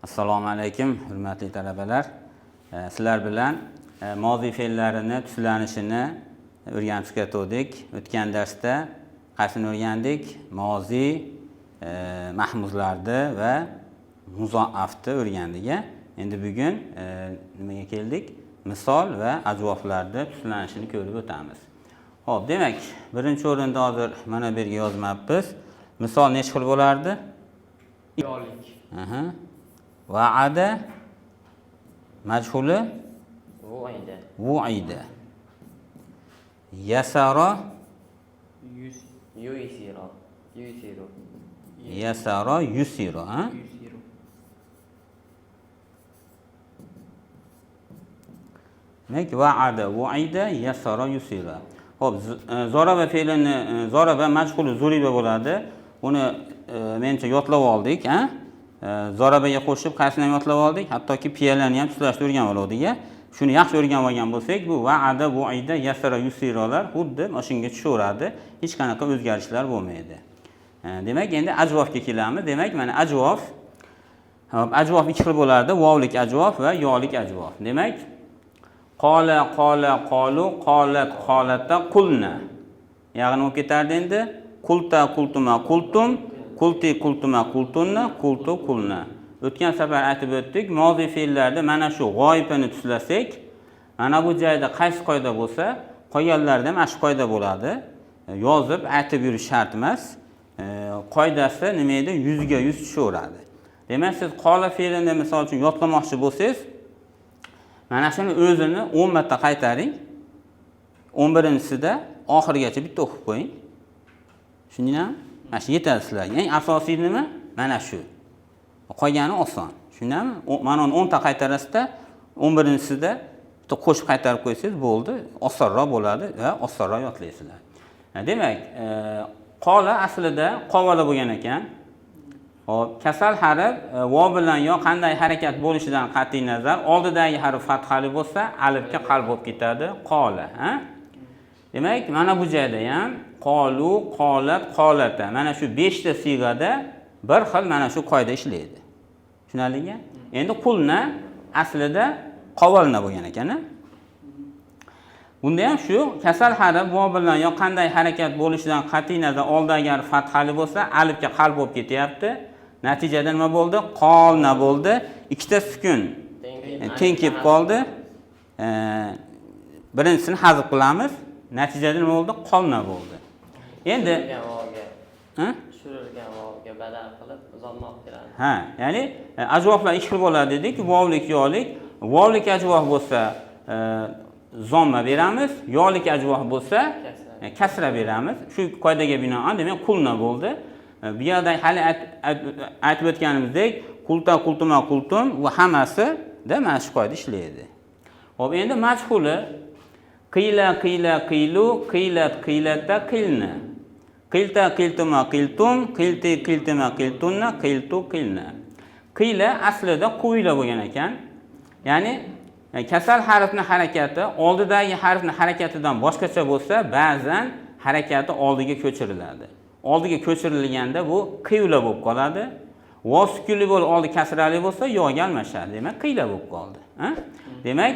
Assalomu alaykum, hurmatli talabalar. Sizlar bilan moziy fe'llarini tuslanishini o'rganib chiqayotgandik. O'tgan darsda qaysini o'rgandik? Moziy mahmuzlarni va muzoafni o'rgandik. Endi bugun nimaga keldik? Misol va ajvoflarni tuslanishini ko'rib o'tamiz. Xo'p, demak, birinchi o'rinda hozir mana bu yerga yozmabmiz. Misol necha xil bo'lardi? Yolik. Aha. Va'ada majhuli Vu'ida. Vu'ida. Yasara Yuz. Yuysiru. Yuysiru. Yasara yusiru, ha? 100 euro. Demak, va'ada vu'ida, yasara yusira. Xo'p, zoraba fe'lini zoraba majhuli zuriba bo'ladi. Buni menimcha yodlab oldik, ha? Zorabaga qo'shib qaysini ham yodlab oldik? Hattoki piyalani ham tuslashni o'rganib oldik, a? Shuni yaxshi o'rganib olgan bo'lsak, bu va'ada vu'ida, yasara yusirolar xuddi mana shunga tushaveradi. Hech qanaqa o'zgarishlar bo'lmaydi. Demak, endi ajvofga kelamiz. Demak, mana ajvof. Xo'p, ajvof ikki xil bo'lardi: vovlik ajvof va yolik ajvof. Demak, qola qola qolu, qolat qolata, qulna. Ya'ni bo'lib ketardi endi qulta qultuma qultum, qulti qultuma qultunna, qultu qulna. O'tgan safar aytib o'tdik, moziy fe'llarda mana shu g'oyibini tuslasak, mana bu joyda qaysi qoida bo'lsa, qolganlarida ham mana shu qoida bo'ladi. Yozib aytib yurish shart emas. Qoidasi nima edi? 100ga 100 tushaveradi. Demak, siz qola fe'lini misol uchun yodlamoqchi bo'lsangiz, mana shuni o'zini 10 marta qaytaring. 11-sida oxirigacha bitta o'qib qo'ying. Tushundinglarmi? Mana shu yetadi sizlarga. Eng asosiy nima? Mana shu. Qolgani oson. Tushundinglarmi? Mana uni 10 ta qaytarasizda, 11-sida bitta qo'shib qaytarib qo'ysangiz bo'ldi, osonroq bo'ladi va osonroq yodlaysizlar. Demak, qola aslida qovala bo'lgan ekan. Xo'p, kasal harf vov bilan yo qanday harakat bo'lishidan qat'iy nazar, oldidagi harf fathali bo'lsa, alifga qalb bo'lib ketadi, qola, ha? Demak, mana bu joyda ham qolu, qolat, qolata. Mana shu 5 ta siyg'ada bir xil mana shu qoida ishlaydi. Tushunarlimi? Endi qulna aslida qovalna bo'lgan ekan, ha? Bunda ham shu kasal harf vov bilan yo qanday harakat bo'lishidan qat'iy nazar oldidagi harf fathali bo'lsa, alifga qalb bo'lib ketyapti. Natijada nima bo'ldi? Qolna bo'ldi. Ikkita sukun teng kelib qoldi. Birinchisini hazf qilamiz. Natijada nima bo'ldi? Qolna bo'ldi. Endi Tushirilgan vovga, ha? tushirilgan vovga badal qilib zomma olib keladi. Ha, ya'ni ajvoflar ikki xil bo'ladi dedik, vovlik, yolik. Vovlik ajvof bo'lsa, zomma beramiz, yolik ajvof bo'lsa, Kasra. Kasra beramiz. Shu qoidaga binoan, demak, qulna bo'ldi. Bu yerda hali aytib o'tganimizdek, qulta, qultuma, qultum va hammasida mana shu qoida ishlaydi. Xo'p, endi majhuli qiyla, qiyla, qiylu, qiylat, qiylata, qilna. Qilta, qiltuma, qiltum, qilti, qiltima, qiltunna, qiltu, qilna. Qiyla aslida quvila bo'lgan ekan. Ya'ni kasal harfning harakati oldidagi harfning harakatidan boshqacha bo'lsa, ba'zan harakati oldiga ko'chiriladi. Oldiga ko'chirilganda bu qiyla bo'lib qoladi. Vov sukunli bo'lib oldi kasrali bo'lsa, yoga almashadi. Demak, qiyla bo'lib qoldi. Ha? Demak,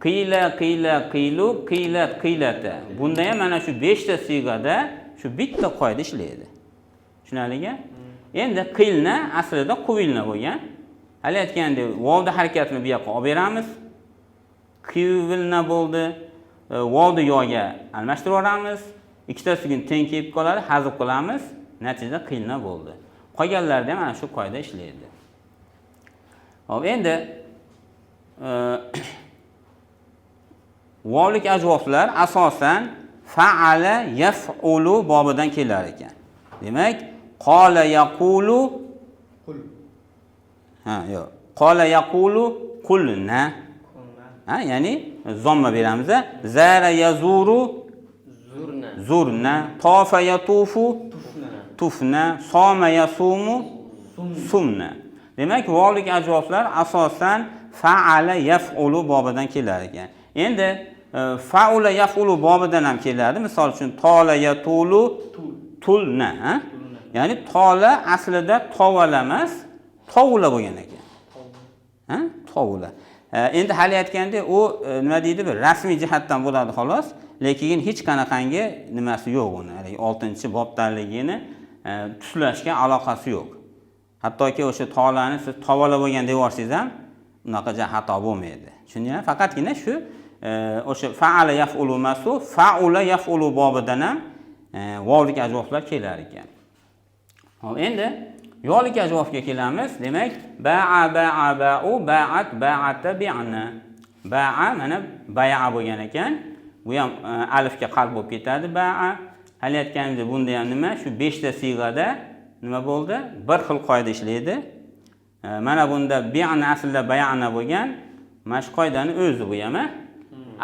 qiyla, qiyla, qiylu, qiylat, qiylata. Bunda ham mana shu 5 ta siyg'ada shu bitta qoida ishlaydi. Tushunarlimi? Endi qilna aslida quvilna bo'lgan. Hali aytgandek, vovni harakatini bu yoqqa olib beramiz. Qivilna bo'ldi. Vovni yoga almashtirib yuboramiz. Ikkita sukun teng kelib qoladi, hazf qilamiz. Natijada qilna bo'ldi. Qolganlarida ham mana shu qoida ishlaydi. Xo'p, endi vovlik ajvoflar asosan fa'ala yaf'ulu bobidan kelar ekan. Demak, qola yaqulu Qul. Ha, yo'q. Qola yaqulu qulna. Qulna. Ha, ya'ni zomma beramiz. Zara yazuru Zurna. Zurna, tofa yatufu Tufna. Tufna, soma yasumu Sumna. Sumna. Demak, vovlik ajvoflar asosan fa'ala yaf'ulu bobidan kelar ekan. Endi fa'ula yaf'ulu bobidan ham keladi. Misol uchun tola yatulu Tul. Tulna, ha? Tulna. Ya'ni tola aslida tovala emas, tovula bo'lgan ekan. Ha? Tovula. Endi hali aytgandek, u nima deydi, bir rasmiy jihatdan bo'ladi xolos, lekin hech qanaqangi nimasi yo'q uni. Haligi 6-bobdanligini tuslashga aloqasi yo'q. Hattoki o'sha tolani siz tovala bo'lgan deb yuborsangiz ham unaqa xato bo'lmaydi. Tushundingmi? Faqatgina shu o'sha fa'ala yaf'ulu masu fa'ula yaf'ulu bobidan ham vovlik ajvoflar kelar ekan. Hop, endi yo'lik ajvofga kelamiz. Demak, ba'a ba'a ba'u ba'at ba'ata bi'na. Ba'a mana bay'a bo'lgan ekan. Bu ham alifga qalb bo'lib ketadi ba'a. Hali aytganimdek, bunda ham nima? Shu 5 ta siyg'ada nima bo'ldi? Bir xil qoida ishlaydi. Mana bunda bi'na aslida bay'na bo'lgan. Mana shu qoidani o'zi bu ham,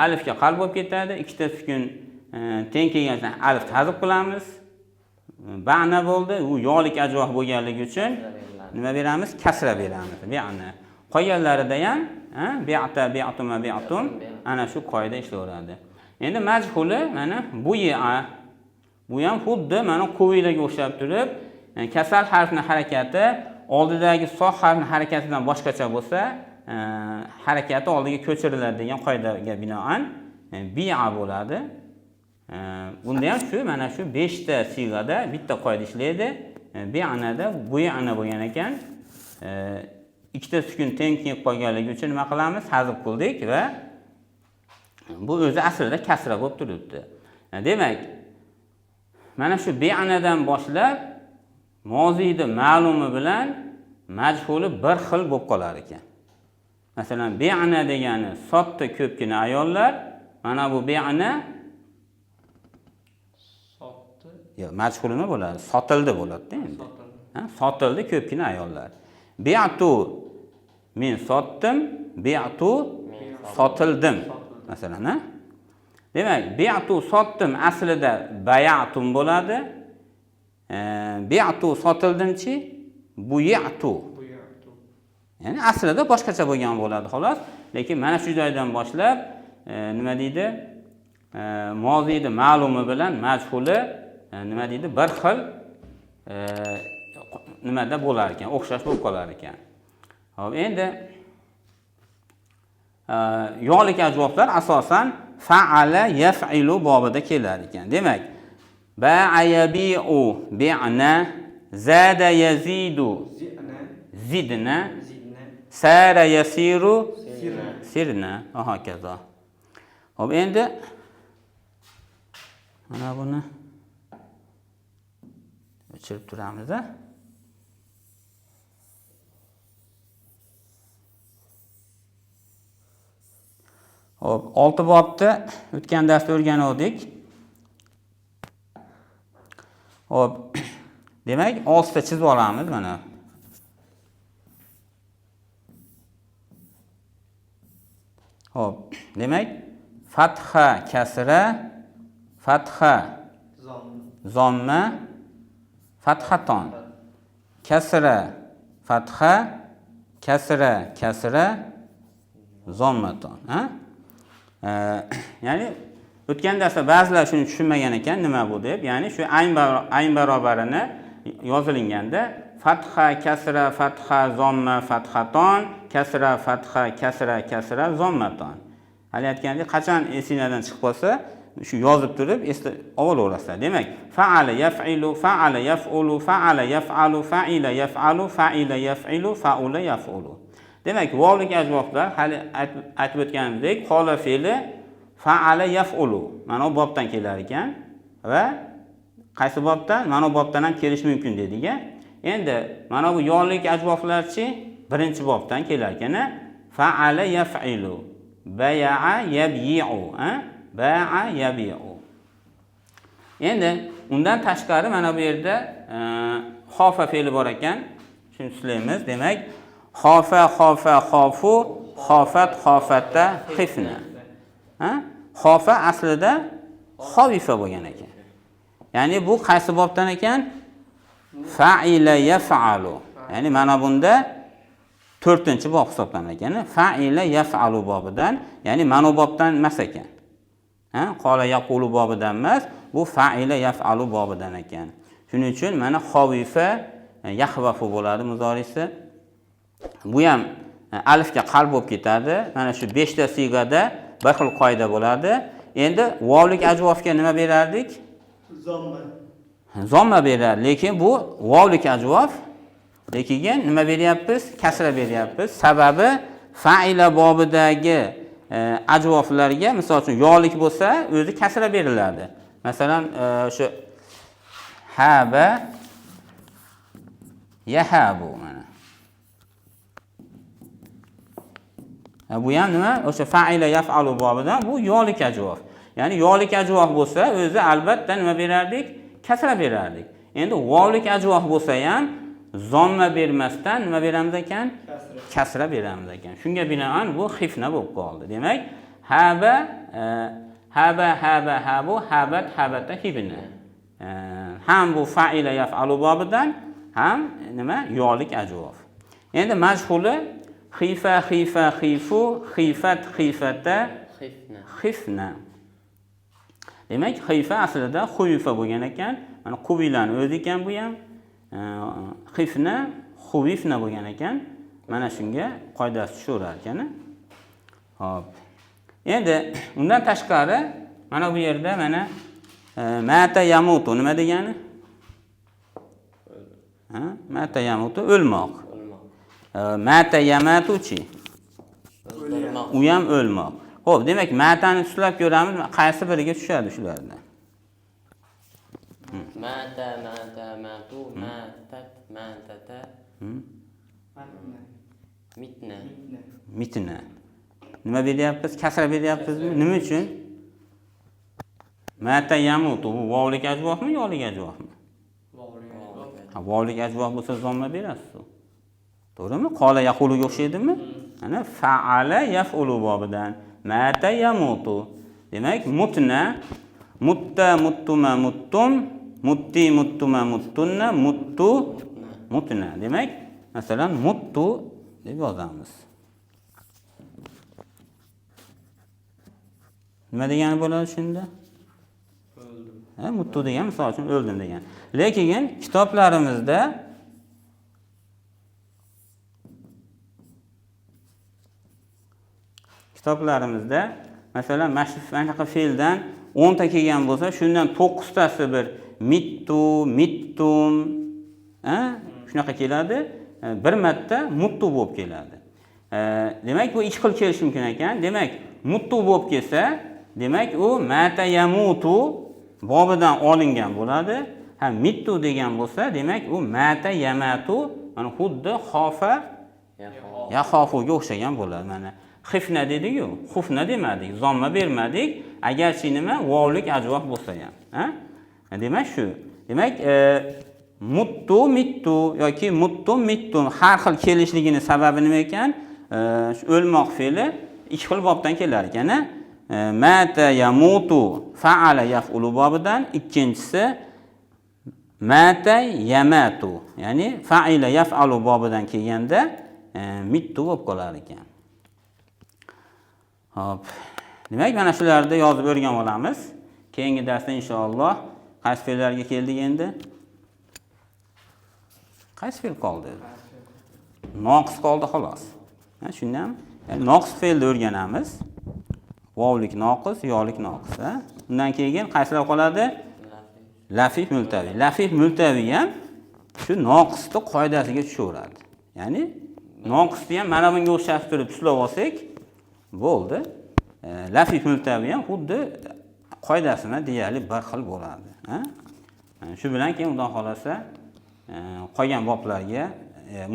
alifga qalb bo'lib ketadi. Ikkita sukun teng kelgan alif hazf qilamiz. Ba'na bo'ldi. U yo'lik ajvoh bo'lganligi uchun nima beramiz? Kasra beramiz. Bi'na. Qolganlarida ham bi'ta bi'tuma bi'tum ana shu qoida ishlayveradi. Endi majhuli mana buya. Bu ham xuddi mana quviylarga o'xshab turib, kasal harfning harakati oldidagi soh harfning harakatidan boshqacha bo'lsa, harakati oldiga ko'chiriladi degan qoidaga binoan bi'a bo'ladi. Bunda ham shu mana shu 5 ta siyg'ada bitta qoida ishlaydi. Bi'nada bu'na bo'lgan ekan. Ikkita sukun teng kelib qolganligi uchun nima qilamiz? Hazf qildik va bu o'zi aslida kasra bo'lib turibdi. Demak, mana shu bi'nadan boshlab moziyni ma'lumi bilan majhuli bir xil bo'lib qolar ekan. Masalan, bi'na degani sotdi ko'pgina ayollar, mana bu bi'na sotdi. Yo'q, majhul nima bo'ladi? Sotildi bo'ladi-da endi. Sotildi. Ha, sotildi ko'pgina ayollar. Bi'tu men sotdim, bi'tu sotildim. Masalan, ha? Demak, bi'tu sotdim aslida bay'atum bo'ladi. Bi'tu sotildimchi, bu'tu. Ya'ni aslida boshqacha bo'lgan bo'ladi xolos, lekin mana shu joydan boshlab nima deydi? Moziyni ma'lumi bilan majhuli nima deydi? Bir xil nimada bo'lar ekan, o'xshash bo'lib qolar ekan. Xo'p, endi yo'lik ajvoblar asosan fa'ala yaf'ilu bobida kelar ekan. Demak, ba'a yabi'u bi'na, zada yazidu zidna, sara yasiru sirna va hokazo. Xo'p, endi mana buni o'chirib turamiz. Xo'p, 6 bobni o'tgan darsda o'rgandik. Xo'p, demak, 6 ta chizib olamiz mana. Xo'p, demak, fatha kasra, fatha zomma, fathaton, kasra fatha, kasra kasra, zommaton, ha? Ya'ni o'tgan darsda ba'zilar shuni tushunmagan ekan, nima bu deb. Ya'ni shu ayn barobarini yozilganda fatha kasra fatha zomma fathaton, kasra fatha kasra kasra zommaton. Hali aytgandek, qachon esinglardan chiqib qolsa, shu yozib turib eslab olaverasizlar. Demak, fa'ala yaf'ilu, fa'ala yaf'ulu, fa'ala yaf'alu, fa'ila yaf'alu, fa'ila yaf'ilu, fa'ula yaf'ulu. Demak, vovlik ajvoblar hali aytib o'tganimizdek, qola fe'li fa'ala yaf'ulu mana bu bobdan kelar ekan va qaysi bobdan? Mana bu bobdan ham kelishi mumkin dedik-a. Endi mana bu yo'lik ajvoblarchi birinchi bobdan kelar ekan. Fa'ala yaf'ilu, baya'a yabyi'u, ha? Ba'a yabi'u. Endi undan tashqari mana bu yerda xofa fe'li bor ekan. Shuni tuslaymiz. Demak, xofa xofa xofu, xofat xofata xifna. Ha? Xofa aslida xovifa bo'lgan ekan. Ya'ni bu qaysi bobdan ekan? Fa'ila yaf'alu. Ya'ni mana bunda 4-bob hisoblanar ekan. Fa'ila yaf'alu bobidan, ya'ni mana bu bobdan emas ekan. Ha? Qola yaqulu bobidan emas, bu fa'ila yaf'alu bobidan ekan. Shuning uchun mana xovifa yahvafu bo'ladi muzorisi. Bu ham Alifga qalb bo'lib ketadi. Mana shu 5 ta siyg'ada bir xil qoida bo'ladi. Endi vovlik ajvofga nima berardik? Zomma. Zomma beradi, lekin bu vovlik ajvof. Lekin nima beryapmiz? Kasra beryapmiz. Sababi fa'ila bobidagi ajvoflarga, misol uchun yolik bo'lsa, o'zi kasra beriladi. Masalan, o'sha haba yahabu mana. Bu ham nima? O'sha fa'ila yaf'alu bobidan bu yolik ajvof. Ya'ni yolik ajvof bo'lsa, o'zi albatta nima berardik? Kasra berardik. Endi vovlik ajvof bo'lsa ham zomma bermasdan nima beramiz ekan? Kasra beramiz ekan. Shunga binoan bu xifna bo'lib qoldi. Demak, haba haba haba habu habat habata hibna. Ham bu fa'ila yaf'alu bobidan, ham nima? Yolik ajvof. Endi majhuli xifa xifa xifu xifat xifata Xifna. Xifna. Demak, xifa aslida xuifa bo'lgan ekan. Mana quvilani o'zi ekan bu ham. Xifna, xuvifna bo'lgan ekan. Mana shunga qoidasi tushaverar ekan. Xo'p. Endi undan tashqari mana bu yerda mana mata yamutu nima degani? Ha, mata yamutu o'lmoq. O'lmoq. Mata yamatuchi? O'ldirmoq. U ham o'lmoq. Xo'p, demak, matani tuslab ko'ramiz, qaysi biriga tushadi shulardan? Mata mata matu matat matata Matna. mitna. Mitna. Mitna. Nima beryapmiz? Kasra beryapmizmi? Nima uchun? Mata yamutu bu vovlik ajvofmi, yolik ajvofmi? Vovlik. Ha, vovlik ajvof bo'lsa zomma berasiz. To'g'rimi? Qola yaquluga o'xshaydimi? Ana fa'ala yaf'ulu bobidan mata yamutu. Demak, mutna mutta muttuma muttum mutti muttuma muttunna muttu mutna. Demak, masalan, muttu deb yozamiz. Nima degani bo'ladi shunda? O'ldim. Ha, muttu degan misol uchun o'ldim degan. Lekin kitoblarimizda masalan, mana shu anaqa fe'ldan 10 ta kelgan bo'lsa, shundan 9 tasi bir mittu, mittum, ha, shunaqa keladi. Bir marta muttu bo'lib keladi. Demak, bu ikki xil kelishi mumkin ekan. Demak, muttu bo'lib kelsa, demak u mata yamutu bobidan olingan bo'ladi. Ha, mittu degan bo'lsa, demak u mata yamatu, mana xuddi xofa yaxofuga o'xshagan bo'ladi. Mana xifna dedik-ku, xufna demadik, zomma bermadik, agarchi nima vovlik ajvof bo'lsa ham, ha? Demak shu. Demak, muttu mittu yoki muttum mittum har xil kelishligini sababi nima ekan? Shu o'lmoq fe'li ikki xil bobdan kelar ekan, ha? Mata yamutu fa'ala yaf'ulu bobidan, ikkinchisi mata yamatu, ya'ni fa'ila yaf'alu bobidan kelganda mittu bo'lib qolar ekan. Xo'p. Demak, mana shularni yozib o'rganib olamiz. Keyingi darsda inshaalloh qaysi fe'llarga keldik endi? Qaysi fe'l qoldi? Noqis qoldi xolos. Ha, shundan ya'ni noqis fe'lni o'rganamiz. Vovlik noqis, yolik noqis, ha? Undan keyin qaysilar qoladi? Lafif multavi. Lafif multavi ham shu noqisni qoidasiga tushaveradi. Ya'ni noqisni ham mana bunga o'xshatib turib tuslab olsak bo'ldi. Lafif multavi ham xuddi qoidasi bilan deyarli bir xil bo'ladi, ha? Shu bilan keyin xudo xolasa qolgan boblarga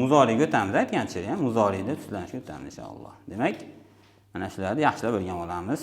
muzoriga o'tamiz, aytgancha ham muzoriyda tuslanishga o'tamiz inshaalloh. Demak, mana shularni yaxshilab o'rganib olamiz.